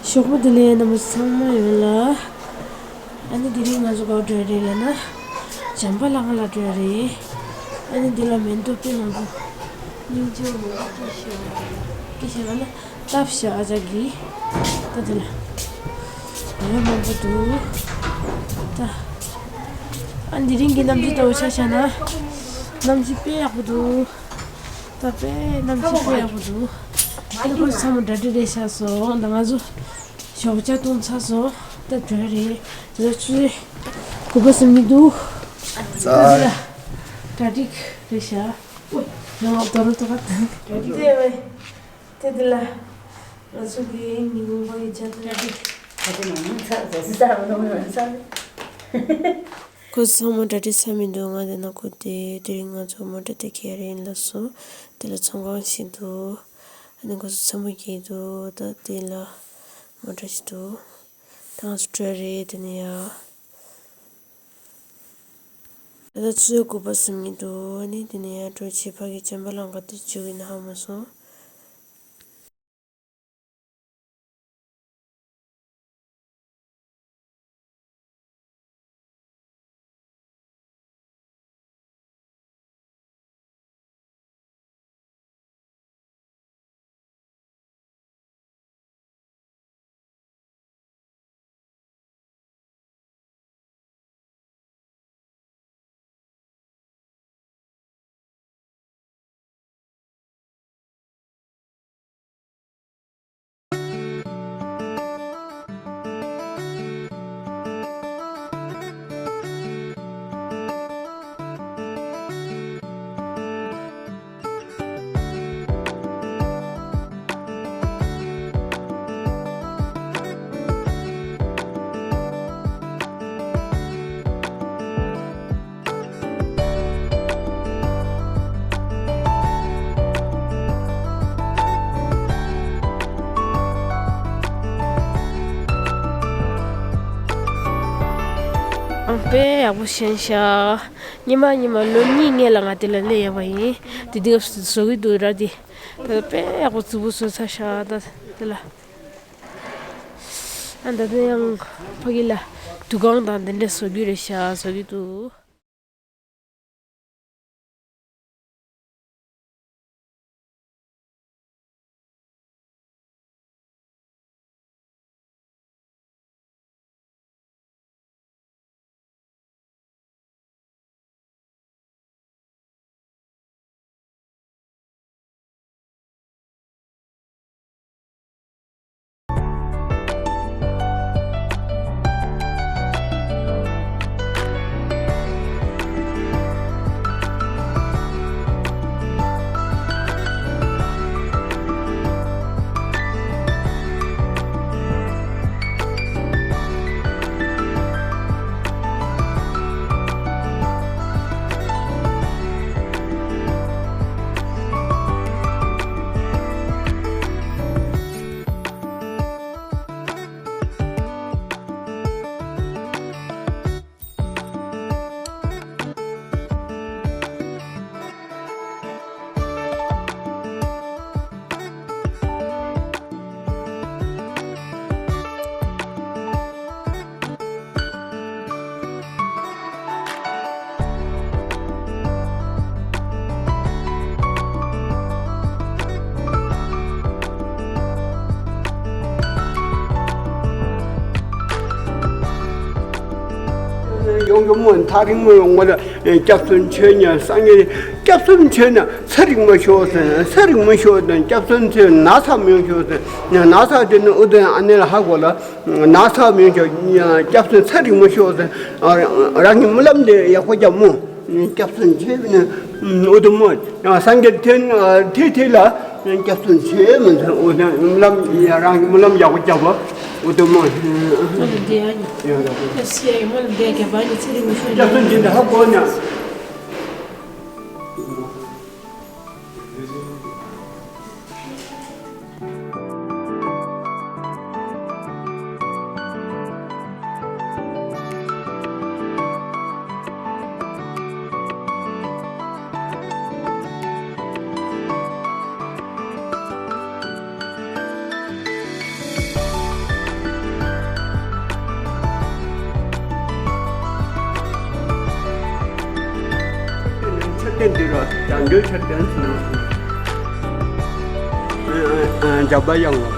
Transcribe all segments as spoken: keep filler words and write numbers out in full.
ཞོགས་པ་བདེ་ལེགས། རྣམ་པ་ཚང་མ་ཡོད་ལ། ཨ་ནི་དེ་རིང་ང་ཚོ་ག་པར་འགྲོ་ཡ་རེད་ལབ་ན། བྱམས་པ་ལྷ་ཁང་ལ་འགྲོ་ཡ་རེད། ཨ་ནི་འདི་ལ་མེ་ཏོག་དཔེ་མང་པོ། སྙིང་རྗེ་མང་པོ་སྐྱེས་ཤག་སྐྱེས་ཤག་ལབ་ན་བཏབ་ཤག་ཨ་ཅག་གིས། ད་དེ་ལ་ཡོད་མང་པོ་འདུག་ད་ཨ་འདི་རིང་གི་གནམ་གཤིས་ལྟ་བུ་ཆ་བཞག་ན། གནམ་གཤིས་དཔེ་ཡག་པོ་འདུག་ད་དཔེ་གནམ་གཤིས་དཔེ་ཡག་པོ་འདུག་ཨ་ནི་ཁོ་ཚང་མ་གྲ་སྒྲིག་རེད་ཤག་སོང་། ད་ང་ཚོ་ཞོགས་ཇ་བཏུང་ཚར་སོང་། ད་འགྲོ་ཡ་རེད། དེ་ལ་ཆུ་ཚོད་དགུ་པ་ཟིན་གྱི་འདུག་ད་དེ་ལ་གྲ་སྒྲིག་རེད་ཤག་ཨོ། ང་དོ་རུ་དོ་ག་དང་གྲ་སྒྲིག་དེ་བས། དེ་དེ་ལ་ང་ཚོ་གི་ཉིན་གུང་པ་ཡི་ཇ་དང་གྲ་སྒྲིག་ད་དེ་ནང་ཚ་ཟ་ཟི་ཟ་རུ་ནང་ཚ། ཁོ་ཚང་མ་གྲ་སྒྲིག་ཚར་མི་འདུག་ང་དེ་ན་ཁོ་དེ་དེ་རིང་ང་ཚོ་མོ་ཊ་དེ་ཁྱེར་ཡིན་ལབ་སོང་། དེ་ལ་ཚོང་ཁང་ཞིག་འདུག་ཨ་ནི་ཁོ་ཚོ་ཚོང་པ་གྱིས་འདུག་ད་དེ་ལ་མོ་ཊ་ཞིག་འདུག་ད་ང་ཚོ་འགྲོ་ཡ་རེད། དེ་ནས་ཡ། ད་ལྟ་ཆུ་ཚོད་དགུ་པ་ཟིན་གྱི་འདུག་ཨ་ནི་དེ་ནས་ཡ་འགྲོ་བྱེད་ཕ་གི་བྱམས་པ་ལང་ཀ་དེ་བཅུག་གི་ན་ཧ་མ་སོང་། ཨང་། དཔེ་ཡག་པོ་བཞེངས་ཤག་ཉི་མ་ཉི་མ་ལོ་གཉིས་སྔོན་ལ་ང་དེ་ལ་སླེབས་ཡོད་པ་ཡིན། དེ་དུས་སྐབས་སུ་བཟོ་གི་འདུག་ར་དེ། ད་དཔེ་ཡག་པོ་རྫིག་པོ་བཟོས་ཚར་ཤག་ད་དེ་ལ། ཨ་ད་དེ་ཡང་ཕ་གི་ལ་དུ་ཁང་དང་དེ་འདྲ་བཟོ་རྒྱུ་རེད་ཤག་བཟོ་གི་འདུག་ཡོང་གི་མོ་ཐག་རིང་མོ་ཡོང་བ་ལ་སྐྱབས་སུ་མཆི་ཉན་སངས་རྒྱས་སྐྱབས་སུ་མཆི་ན་ཚེ་རིང་མོ་ཤོག་ཟེར། ཚེ་རིང་མོ་ཤོག་ཟེར། སྐྱབས་སུ་མཆི་ན་ཚ་མི་ཡོང་ཤོག་ཟེར། ན་ཚ་དེ་ནི་ཨུ་དེ་ཨ་ནེ་ལ་ཧ་གོ་ལ། ན་ཚ་མི་ཡོང་ཤོག་སྐྱབས་སུ་ཚེ་རིང་མོ་ཤོག་ཟེར། རང་གི་སྨོན་ལམ་དེ་ཡག་པོ་རྒྱབ་མོ། སྐྱབས་སུ་མཆི་ནི་ཨུ་དུ་མོ། སངས་རྒྱས་དེ་དེ་དེ་ལ་སྐྱབས་སུ་མཆི་མི་འདུག་ཨུ་དེ་སྨོན་ལམ་རང་གི་སྨོན་ལམ་ཡག་པོ་རྒྱབ་པ་ཨུ་དུ་མོ། སྐྱབས་སུ་མཆི་ནི་ཧ་གོ་ན། འདོད་ཆ་དོན་ཚུལ་ནང་། འཇམ་པ་ཡང་ལགས་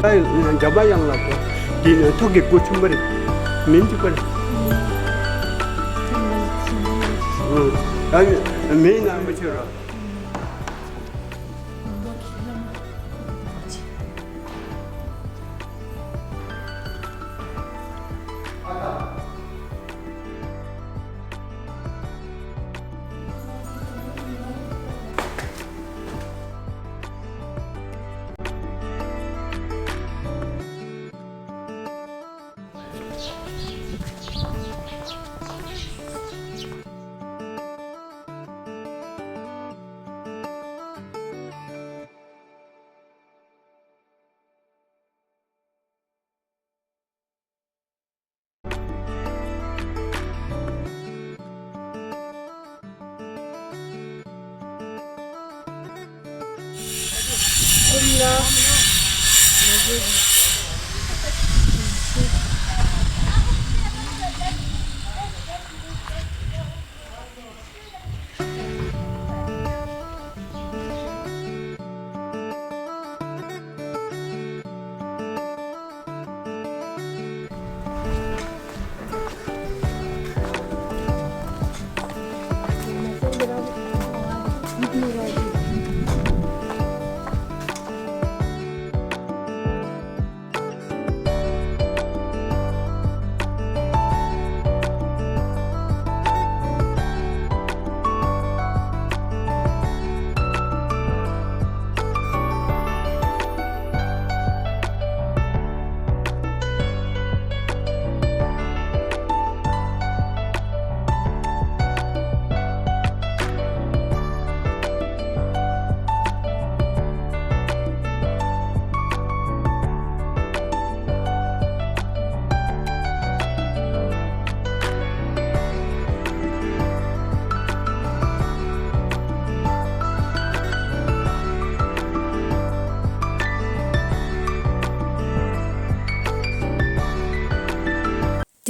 དང་། འཇམ་པ་ཡང་ལགས་དང་། འདི་ནི་ཐོག་གི་སྐུ་ཆེན་པོ་རེད། མིང་གཅིག་པ་རེད། ཨ་ནི་མིང་ནང་མི་ཆེ་ར།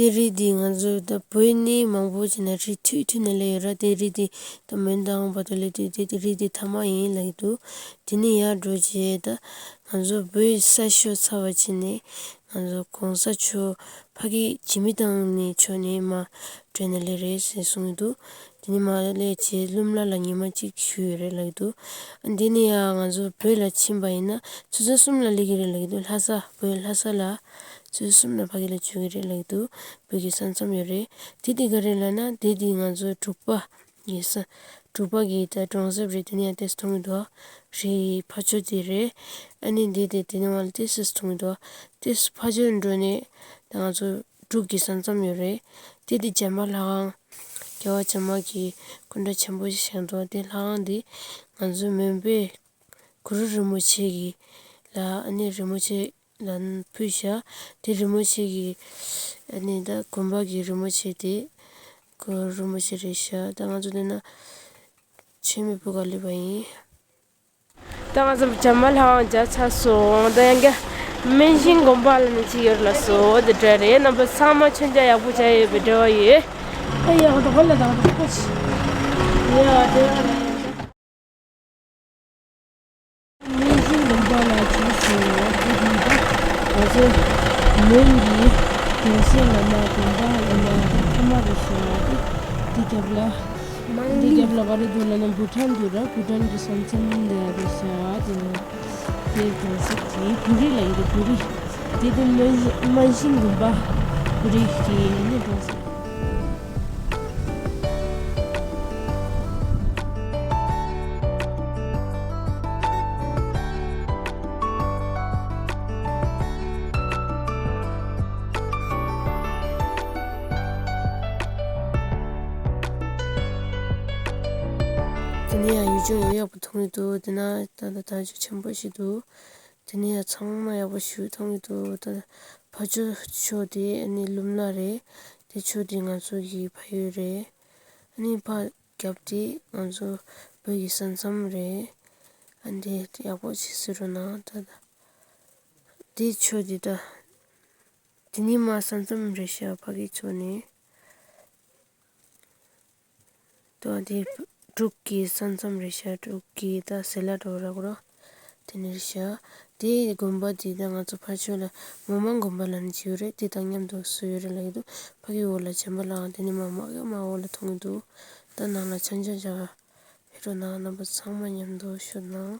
དེ་རིང་འདི་ང་ཚོ་ད་བོད་ནས་མང་པོ་ཅིག་ནས་རི་མཐོ་མཐོ་ནས་སླེབས་ཡོད་ར། དེ་རིང་འདི་ད་མོན་རྟ་དབང་བར་དུ་སླེབས་དུས་དེ་དེ་རིང་འདི་མཐའ་མ་ཡིན་ལབ་ཀྱི་འདུག་དེ་ནས་ཡར་འགྲོ་རྗེས་ད་ང་ཚོ་བོད་ས་ཤོར་ཚར་བ་བྱས་ནས་ང་ཚོ་གོང་ས་མཆོག་ཕ་གི་འཇིགས་མེད་དབང་ནི་མཆོག་ནས་མར་བྲོས་ནས་སླེབས་རེད་ཟེར་གསུངས་ཀྱི་འདུག་དེ་ནས་མར་སླེབས་རྗེས་ལུམ་ལ་ལ་ཉི་མ་གཅིག་བཞུགས་ཡོད་རེད་ལབ་ཀྱི་འདུག་འདི་ནས་ཡར་ང་ཚོ་བོད་ལ་ཕྱིན་པ་ཡིན་ན་ཆུ་ཚོད་གསུམ་ལ་སླེབས་ཀྱི་རེད་ལབ་ཀྱི་འདུག་ལྷ་ས། བོད་ལྷ་ས་ལ་ཆུ་ཚོད་གསུམ་ལ་ཕ་གི་ལ་འབྱོར་གྱི་རེད་ལབ་ཀྱི་འདུག་བོད་ཀྱི་ས་མཚམས་ཡོད་རེད། དེ་དེ་ག་རེད་ལབ་ན་དེ་དེ་ང་ཚོ་འབྲུག་པ་ཡིན་ས། འབྲུག་པ་གི་ད་གྲོང་གསེབ་རེད། དེ་ནས་ཡང་ཏོག་ཙམ་མཐོང་གི་འདུག་རི་ཕར་ཕྱོགས་དེ་རེད། ཨ་ནི་འདི་དེ་དེ་ནས་མར་ཏོག་ཙམ་མཐོང་གི་འདུག་ཏོག་ཙམ་ཕར་ཕྱོགས་འགྲོ་ནས་ད་ང་ཚོ་འབྲུག་གི་ས་མཚམས་ཡོད་རེད། དེ་དེ་བྱམས་པ་ལྷ་ཁང་། རྒྱལ་བ་བྱམས་པ་གི་སྐུ་འདྲ་ཆེན་པོ་ཞིག་བཞེངས་འདུག་དེ་ལྷ་ཁང་འདི་ང་ཚོ་མོན་པའི་གུ་རུ་རིན་པོ་ཆེ་གི་ལ་ཨ་ནི་རིན་པོ་ཆེ་ལ་ཕུལ་བཞག་དེ་རིན་པོ་ཆེ་གི་ཨ་ནི་ད་དགོན་པ་གི་རིན་པོ་ཆེ་དེ་གུ་རུ་རིན་པོ་ཆེ་རེད་བཞག་ད་ང་ཚོ་འདི་ན་ཆོས་མེད་བུ་ག་ལུས་པ་ཡིན། ད་ང་ཚོ་བྱམས་པ་ལྷ་ཁང་མཇལ་ཚར་སོང་། ད་ཡང་བསྐྱར་སྨན་ཤིང་དགོན་པ་ལ་ནི་ཅི་ཡོད་ལ་སོ་དེ་འདྲ་རེད། རྣམ་པ་ཚང་མ་མཆོད་མཇལ་ཡག་པོ་བྱས་ཡོད་པའི་འབྲེལ་བ་ཡོད། ཨ་ཡག་ད་ཧོ་ལ་ད་ཧོ་ཆི་ཡ་དེ་སྨན་ཤིང་དགོན་པ་ལ་མཇལ་སོང་། དེ་དུས་ད་ང་ཚོ་མོན་གྱི་གདུང་སྲས་བླ་མ་དགོན་པ་ཡིན་ན་ཐ་མ་རེད་ཤག་དེ་དེ་རྒྱབ་ལ། འདི་རྒྱབ་ལ་ག་རེ་འདུག་ལབ་ན་བྷུ་ཊན་འདུག་ར། བྷུ་ཊན་གྱི་ས་མཚམས་ལ་རེད་ཤག་དེ་ནས་དེ་གང་ཟག་དེ་བོད་རིགས་ལ་ཡིན་གྱི་བོད་རིགས་དེ་དེ་སྨན་སྨན་ཤིང་དགོན་པ་བོད་རིགས་ཀྱི་ནི་གང་ཟག་དེ་ནས་ཡང་ཡུལ་ལྗོངས་ཡང་ཡག་པོ་མཐོང་གི་འདུག་དེ་ན་ད་ལྟ་དར་ལྕོག་ཆེན་པོ་ཞིག་འདུག་དེ་ནས་ཡང་ཚང་མ་ཡག་པོ་ཞིག་མཐོང་གི་འདུག་ད་ཕར་ཕྱོགས་ཕྱོགས་དེ་ཨ་ནི་ལུམ་ལ་རེད། དེ་ཕྱོགས་དེ་ང་ཚོ་གི་ཕ་ཡུལ་རེད། ཨ་ནི་ཕར་རྒྱབ་དེ་ང་ཚོ་བོད་ཀྱི་ས་མཚམས་རེད། ཨ་འདི་ཡག་པོ་ཅིག་གཟིགས་རོགས་གནང་། ད་ད་དེ་ཕྱོགས་དེ་ད་དེ་ནི་མ་ས་མཚམས་རེད་ཤག་ཕ་གི་ཕྱོགས་ནས། ད་དེ་ འབྲུག་གི་ས་མཚམས་རེད་ཤག་འབྲུག་གི་ད་ཟེ་ལ་འགྲོ་ར་གོ་ར། དེ་ནས་རེད་ཤག་དེའི་དགོན་པ་དེ་ད་ང་ཚོ་ཕར་ཕྱོགས་ལ་མོ་མ་དགོན་པ་ལ་ནི་བྱིའུ་རེད། དེ་དང་མཉམ་དུ་སུ་ཡོད་རེད་ལབ་ཀྱི་འདུག་ཕ་གི་འོག་ལ་བྱམས་པ་ལགས་དེ་ནས་མ་མ་གི་མ་འོག་ལ་མཐོང་གི་འདུག་ད་ནང་ལ་ཆ་འཇོག་བྱ་བ་ཕེབས་རོགས་གནང་། རྣམ་པ་ཚང་མ་མཉམ་དུ་ཤོད་གནང་།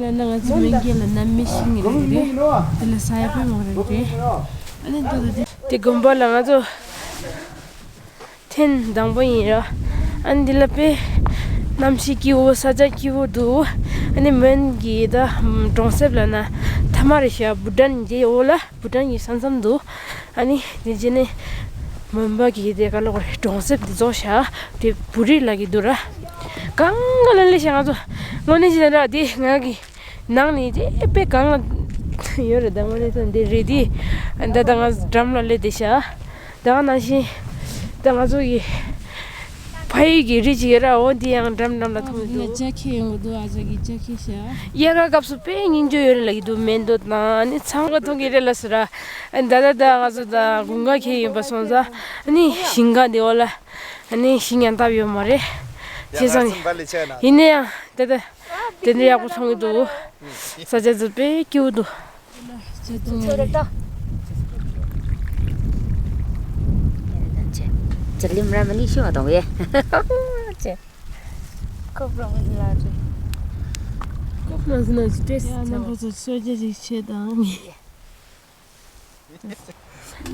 ལ་ན་ང་ཚོ་མོན་གྱི་ལ་ན་མི་ཤིང་རེད་རེད། དེ་ལ་ས་ཡ་པའི་མོ་རེད་རེད། ཨ་ནི་ད་ད་དེ་དེ་དགོན་པ་ལ་ང་ཚོ་ཐེངས་དང་པོ་ཡིན་ར། ཨ་ནི་འདི་ལ་དཔེ་གནམ་གཤིས་སྐྱིད་པོ་ས་ཆ་སྐྱིད་པོ་འདུག་ཨ་ནི་མོན་གྱི་ད་གྲོང་གསེབ་ལ་ན་ཐ་མ་རེད་ཤག་བུ་ཊན་འདི་འོག་ལ་བུ་ཊན་གྱི་ས་མཚམས་འདུག་ཨ་ནི་དེ་རྗེས་ནས་མོན་པ་གི་དེ་ག་ལ་གོ་རེད། གྲོང་གསེབ་དེ་རྫོགས་ཤག་དེ་བུ་རི་ལ་གི་འདུག་ར། གང་ག་ལ་ལས་ཤག་ང་ཚོ་དངོས་གནས་ཤི་ད་ར་དེ་ང་གི་ནང་ནས་དེ་དཔེ་གང་ལ་ཡོད་རེད། ད་དངོས་གནས་ཚོ་འདི་རེད་དེ། ད་ད་ང་འགྲམ་ལ་སླེབས་བསྡད་ཤག་ད་ག་ནང་བཞིན་ད་ང་ཚོ་གི་ཕ་ཡུལ་གྱི་རི་ཅིག་ཡོད་ར། འོ་འདི་ཡང་འགྲམ་འགྲམ་ལ་མཐོང་གི་འདུག་ཇ་ཁྱེར་ཡོང་གི་འདུག་ཨ་ཅག་གིས་ཇ་ཁྱེར་ཤག་དབྱར་ཁ་སྐབས་སུ་དཔེ་སྙིང་རྗེ་ཡོད་རེད་ལབ་ཀྱི་འདུག་མེ་མདོག་དང་ཨ་ནི་ཚང་མ་མཐོང་གི་རེད་ལབ་སོང་ར། ད་ད་ད་ང་ཚོ་ད་དགུན་ཁ་ཁྱེར་ཡིན་པ་སོང་ཙང་ཨ་ནི་ཞིང་ཁ་འདི་འོག་ལ་ཨ་ནི་ཞིང་ཡང་བཏབ་ཡོད་མ་རེད། བྱས་ཙང་ཡིན་ན་ཡང་ད་ད། དེ་འདྲ་ཡག་པོ་མཐོང་གི་འདུག་ས་ཆ་འདི་དཔེ་སྐྱིད་པོ་འདུག་ཅ་ལིམ་ར་མ་ནི་ཤོ་དང་ཡེ། ཅེ། ཁོ་པྲོ་མི་ལ་རེ། ཁོ་པྲོ་མི་ལ་ཅི་ཏེས། ཡ་ན་པོ་ཚོ་སོ་ཇེ་ཅིག་ཆེ་དང་།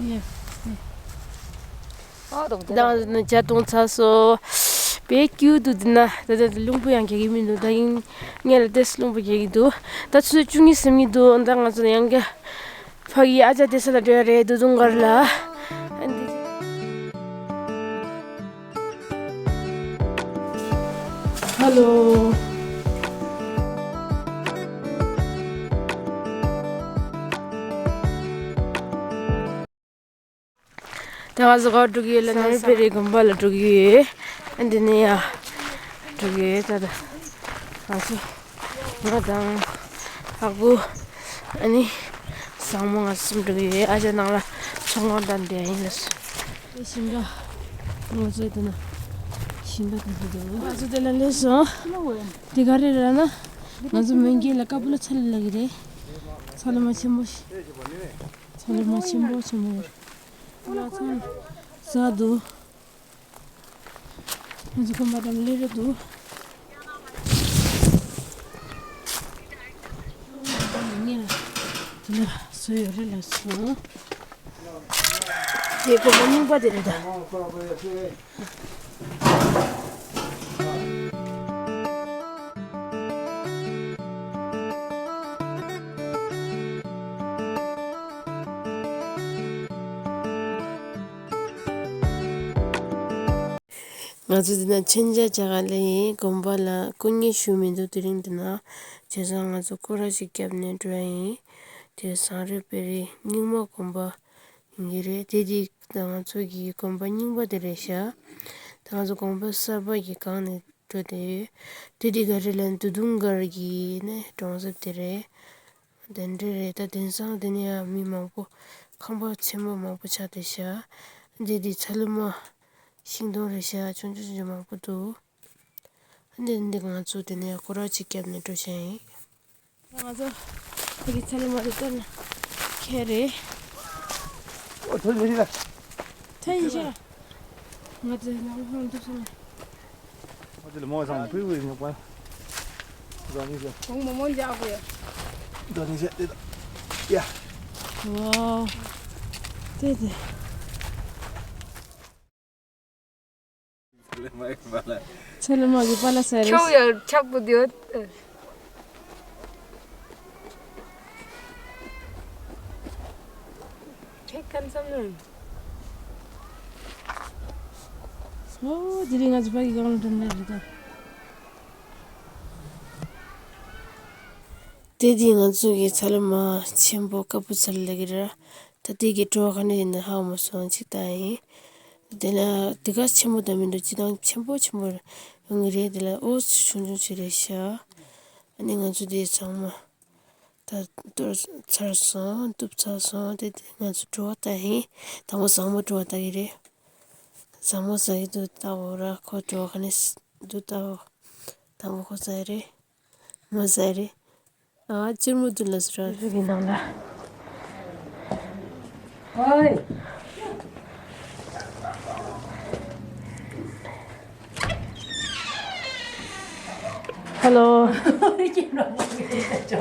ཡེ། ད་ནི་ཇ་བཏུང་ཚར་སོང་། དཔེ་སྐྱིད་འདུག་འདི་ན་ད་ལྟ་རླུང་བུ་ཡང་རྒྱག་གི་མི་འདུག་ད་ཡིན་ངས་ལ་ཏེས་རླུང་བུ་རྒྱག་གི་འདུག་ད་ཆུ་ཚོད་བཅུ་གཉིས་ཟིན་གྱི་འདུག་ད་ང་ཚོ་ཡང་བསྐྱར་ཕ་གི་ཨ་ཅག་བསྡད་ས་ལ་འགྲོ་ཡ་རེད། འདུ་འཛོམས་སྒར་ལ། ཨ་འདི། ཧ་ལོ། ད་ང་ཚོ་ག་པར་འགྲོ་གི་ཡོད་ལབ་ན་རི་པེ་རི་དགོན་པ་ལ་འགྲོ་གི་ཡོད། ཨ་འདི་ནས་ཡར་འགྲོ་གི་ཡོད། ད་ད་ང་ཚོ་ང་དང་ཨ་ཁུ་ཨ་ནི་བཟང་མོ་ང་གསུམ་འགྲོ་གི་ཡོད། ཨ་ཅག་ནང་ལ་ཚོང་ཁང་བཏང་བསྡད་ཡིན་ལབ་སོང་། ཞིང་ཁ་ང་ཚོ་དེ་ན་ཞིང་ཁ་དེ་ཚོ་འདུག་ང་ཚོ་དེ་ལ་སླེབས་སོང་། དེ་ག་རེ་རེད་ལབ་ན་ང་ཚོ་མོན་གྱི་ལ་ཀ་པུ་ལ་ཚ་ལ་ལབ་ཀྱི་རེད། ཚ་ལ་མ་ཆེན་པོ་ཞིག་ཚ་ལ་མ་ཆེན་པོ་ཆེན་པོ་ཡོད་རེད། ང་ཚོ་ཟ་འདུག་ང་ཚོ་དགོན་པ་དང་སླེབས་རེད་འདུག་ངས་ལ་དེ་ལ་བཟོས་ཡོད་རེད་ལབ་སོང་། དེ་དགོན་པ་རྙིང་པ་དེ་རེད་ད། ང་ཚོ་འདི་ན་མཆོད་མཇལ་བྱ་ག་ལ་ཡིན། དགོན་པ་ལ་སྐུ་ཉིད་བཞུགས་མི་འདུག་དེ་རིང་འདི་ན། བྱས་ཙང་ང་ཚོ་སྐོར་ར་ཞིག་བརྒྱབ་ནས་འགྲོ་ཡ་ཡིན། དེ་བཟང་རི་དཔེ་རི་རྙིང་མ་དགོན་པ་ཡིན་གྱི་རེད། དེ་དེ་ད་ང་ཚོ་གི་དགོན་པ་རྙིང་པ་དེ་རེད་ཤག་ད་ང་ཚོ་དགོན་པ་གསར་པ་གི་སྒང་ནས་འགྲོ་བསྡད་ཡོད། དེ་དེ་ག་རེ་ལ་འདུ་དུང་སྒར་གྱི་ནས་གྲོང་གསེབ་དེ་རེད། དེ་འདྲ་རེད། ད་དེང་སང་དེ་ནས་ཡང་མི་མང་པོ་ཁང་པ་ཆེན་པོ་མང་པོ་ཆགས་བསྡད་ཤག་འདི་དེ་ཚ་ལུ་མ་ཤིང་སྡོང་རེད་ཤག་ཆུང་ཆུང་ཆུང་ཆུང་མང་པོ་འདུག་འདི་འདི་ང་ཚོ་དེ་ནས་སྐོར་ར་ཅིག་བརྒྱབ་ནས་འགྲོ་བྱ་ཡིན། ང་ཚོ་ཕ་གི་ཚ་ལུ་མ་དེ་ལྟར་ན་ཁྱེར་རེད། ཨོ་ཐོན་མི་རིག་ལ། ཐོན་ཡིན་ཤག་ང་ཚོ་ནང་ཧོན་འདུག་སོང་། ང་ཚོ་ལ་མོ་སང་པུས་པུས་ཉོག་པ། ཟ་ནི་ཤག་གོང་མོ་མོ་འཇག་པོ་ཡ། ཟ་ནི་ཤག་དེ་ད། ཡ། ཝའོ། དེ་དེ། ཚ་ལུ་མ་གི་པ་ལ་ས་རེད། ཁྱོད་ཡང་ཆག་པོ་དེ་ཡོད། ཁྱེད་ཁམས་བསམ་ནོ། ཨོ་དེ་རིང་ང་ཚོ་ཕ་གི་སྒང་ལ་འགྲོ་ནི་རེད་ད། དེ་དེ་ང་ཚོ་གི་ཚ་ལུ་མ་ཆེན་པོ་ཀ་པུ་ཚ་ལུ་ལབ་ཀྱི་རེད། ད་དེ་གི་བྲོ་བ་ག་ནས་ཡིན་ན་ཧ་གོ་མ་སོང་། གཅིག་ལྟ་ཡིན། དེ་ན་དེ་ག་ཆེན་པོ་ད་མི་འདུག་སྤྱིར་བཏང་ཆེན་པོ་ཆེན་པོ་ཡོང་གི་རེད། དེ་ལ་ཨོ་ཆུང་ཆུང་ཅིག་རེད་ཤག་ཨ་ནི་ང་ཚོ་དེ་ཚང་མ་ད་གཏོར་ཚར་སོང་། གཏུབ་ཚར་སོང་། དེ་དེ་ང་ཚོ་བྲོ་བ་ལྟ་ཡིན། དང་པོ་བཟང་མོ་བྲོ་བ་ལྟ་གི་རེད། བཟང་མོ་ཟ་གི་འདུག་ལྟ་འོ་ར། ཁོ་བྲོ་བ་ག་ནས་འདུག་ལྟ་འོ། དང་པོ་ཁོ་ཟ་གི་རེད། མོ་ཟ་གི་རེད། ཨ་ཅིར་མོ་དུ་ལ་སུ་ར་རི་གི་ནང་ལ། ཧོའི། ཧ་ལོ།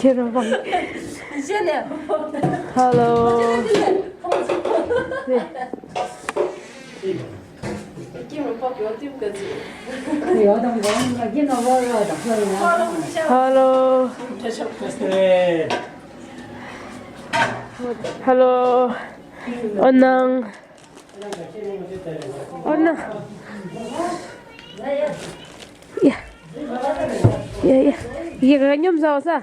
ཁྱེད་རང་པང་། ཧ་ལོ། ཧ་ལོ། ཧ་ལོ། ཨོ་ནང་། ཨོ་ནང་། ཡ། ཡ་ཡ། ཡ་ག་སྙོམས་ཟ་བ་ས།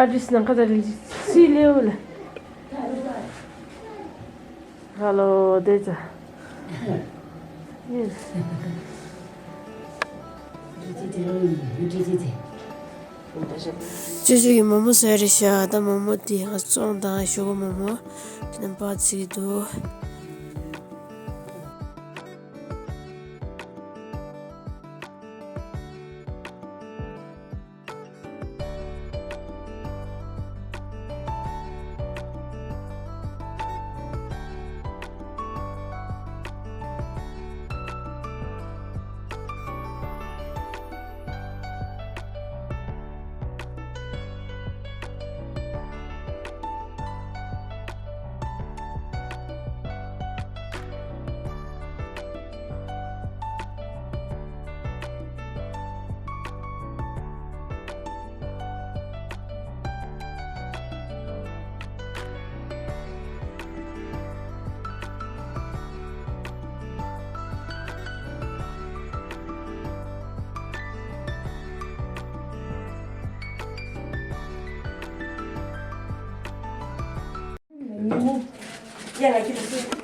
ཨ་ཏིས་ནང་ཁ་ད་རིལ་སི་ལེའུ་ལ། ཧ་ལོ་དེ་ཙ། ཅོ་ཅོ་གི་མོག་མོག་ཟ་རེད་ཤག་ད་མོག་མོག་དེ་ང་བཙོང་དང་ཞོག་མོག་མོག་དེ་ནས་པ་ཚིག་འདུག་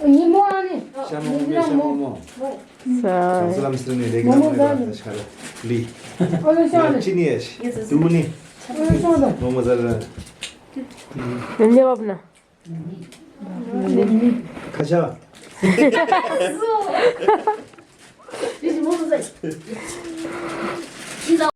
ཉིན་མོ་ཨ་ནི། ཤ་མོག་མོག་མེད། ཤ་མོག་མོག་ས། ས་ལམ་སི་ནི་རེ་གི་ལམ་ནི་ར་ཤ་ལི། ཨོ་ཡོ་ཤ་ལི། ཅི་ནི་ཡ་ཤི། དུ་མུ་ནི། ཨོ་ཡོ་ཤ་ལི། མོག་མོག་ཟ་ར། ཉེ་བབ་ན། ཁ་ཤ།